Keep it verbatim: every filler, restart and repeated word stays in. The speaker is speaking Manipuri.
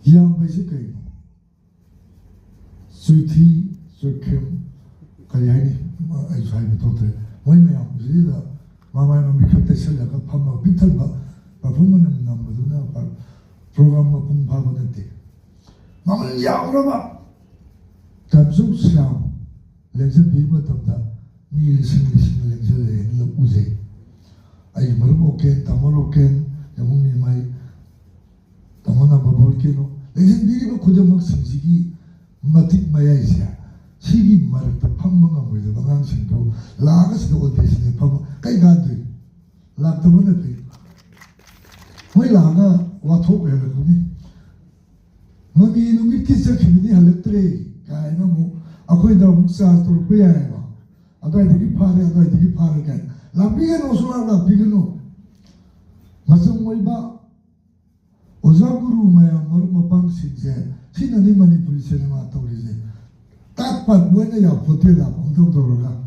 ꯏꯌꯥꯝꯕꯁꯤ ꯀꯩꯅꯣ? ꯆꯨꯊꯤ, ꯆꯨꯈ꯭ꯔꯤꯝ, ꯀꯔꯤ ꯍꯥꯏꯅꯤ? ꯑꯩꯁꯨ ꯍꯥꯏꯕ ꯊꯣꯛꯇ꯭ꯔꯦ꯫ ꯃꯣꯏ ꯃꯌꯥꯝꯁꯤꯗ ꯃꯃꯥꯏ ꯃꯃꯤꯠ ꯈꯔ ꯇꯩꯁꯜꯂꯒ ꯐꯝꯃꯒ ꯄꯤꯛ ꯊꯟꯕ ꯄꯔꯐ꯭ꯌꯨꯝ ꯃꯅꯝ ꯅꯝꯕꯗꯨꯅ ꯄ꯭ꯔꯣꯒ꯭ꯔꯥꯝ ꯃꯄꯨꯡ ꯐꯥꯕ ꯅꯠꯇꯦ꯫ ꯃꯃꯜ ꯌꯥꯝꯈ꯭ꯔꯕ ꯇꯥꯏꯝꯁ ꯑꯣꯐ ꯁꯥꯎꯟ ꯂꯦꯡꯁꯤꯟꯕꯤꯕ ꯃꯇꯝꯗ ꯃꯤ ꯂꯤꯁꯤꯡ ꯂꯤꯁꯤꯡ ꯂꯦꯡꯁꯤꯜꯂꯦꯅ ꯎꯖꯩ꯫ ꯑꯩꯒꯤ ꯃꯔꯨꯞ ꯑꯣꯀꯦꯟ, ꯇꯥꯃꯣ ꯂꯣꯀꯦꯟ, ꯌꯥꯃꯨꯡ ꯅꯤꯃꯥꯏ, ꯇꯥꯃꯣ ꯅꯝꯕ ꯕꯣꯜꯀꯦꯅꯣ, ꯂꯦꯡꯁꯤꯟꯕꯤꯔꯤꯕ ꯈꯨꯗꯤꯡꯃꯛꯁꯤꯡꯁꯤꯒꯤ ꯃꯇꯤꯛ ꯃꯌꯥꯏꯁꯦ, ꯁꯤꯒꯤ ꯃꯔꯛꯇ ꯐꯝꯕ ꯉꯝꯃꯣꯏꯗꯕ ꯑꯉꯥꯡꯁꯤꯡꯗꯣ ꯂꯥꯛꯑꯒ ꯁꯤꯗ ꯑꯣꯗꯤꯁꯟꯁꯦ ꯐꯝꯕ ꯀꯩ ꯀꯥꯟꯗꯣꯏꯅꯣ? ꯂꯥꯛꯇꯕꯅ ꯐꯩ꯫ ꯃꯣꯏ ꯂꯥꯛꯑꯒ ꯋꯥꯊꯣꯛ ꯍꯦꯜꯂꯛꯄꯅꯤ꯫ ꯃꯃꯤ ꯅꯨꯃꯤꯠꯀꯤ ꯆꯠꯈꯤꯕꯅꯤ, ꯍꯜꯂꯛꯇ꯭ꯔꯦ ꯀꯥꯏꯅ ꯑꯃꯨꯛ ꯑꯩꯈꯣꯏꯗ ꯑꯃꯨꯛ ꯆꯥꯔꯖ ꯇꯧꯔꯛꯄ ꯌꯥꯏꯑꯕ꯫ ꯑꯗꯨꯋꯥꯏꯗꯒꯤ ꯐꯥꯔꯦ, ꯑꯗꯨꯋꯥꯏꯗꯒꯤ ꯐꯥꯔꯦ ꯀꯥꯏꯅ ꯂꯥꯛꯄꯤꯒꯅꯨ, ꯁꯨꯡꯂꯥꯛ ꯂꯥꯛꯄꯤꯒꯅꯨ꯫ ꯃꯆꯪ ꯑꯣꯏꯕ ꯑꯣꯖꯥ ꯒꯨꯔꯨ ꯃꯌꯥꯝ, ꯃꯔꯨꯞ ꯃꯄꯥꯡꯁꯤꯡꯁꯦ, ꯁꯤꯅꯅꯤ ꯃꯅꯤꯄꯨꯔꯤ ꯁꯤꯅꯦꯃꯥ ꯇꯧꯔꯤꯁꯦ꯫ ꯇꯥꯠ ꯄꯥꯠ ꯂꯣꯏꯅ ꯌꯥꯄꯣꯠꯇꯦꯗ, ꯄꯪꯇꯧ ꯇꯧꯔꯒ꯫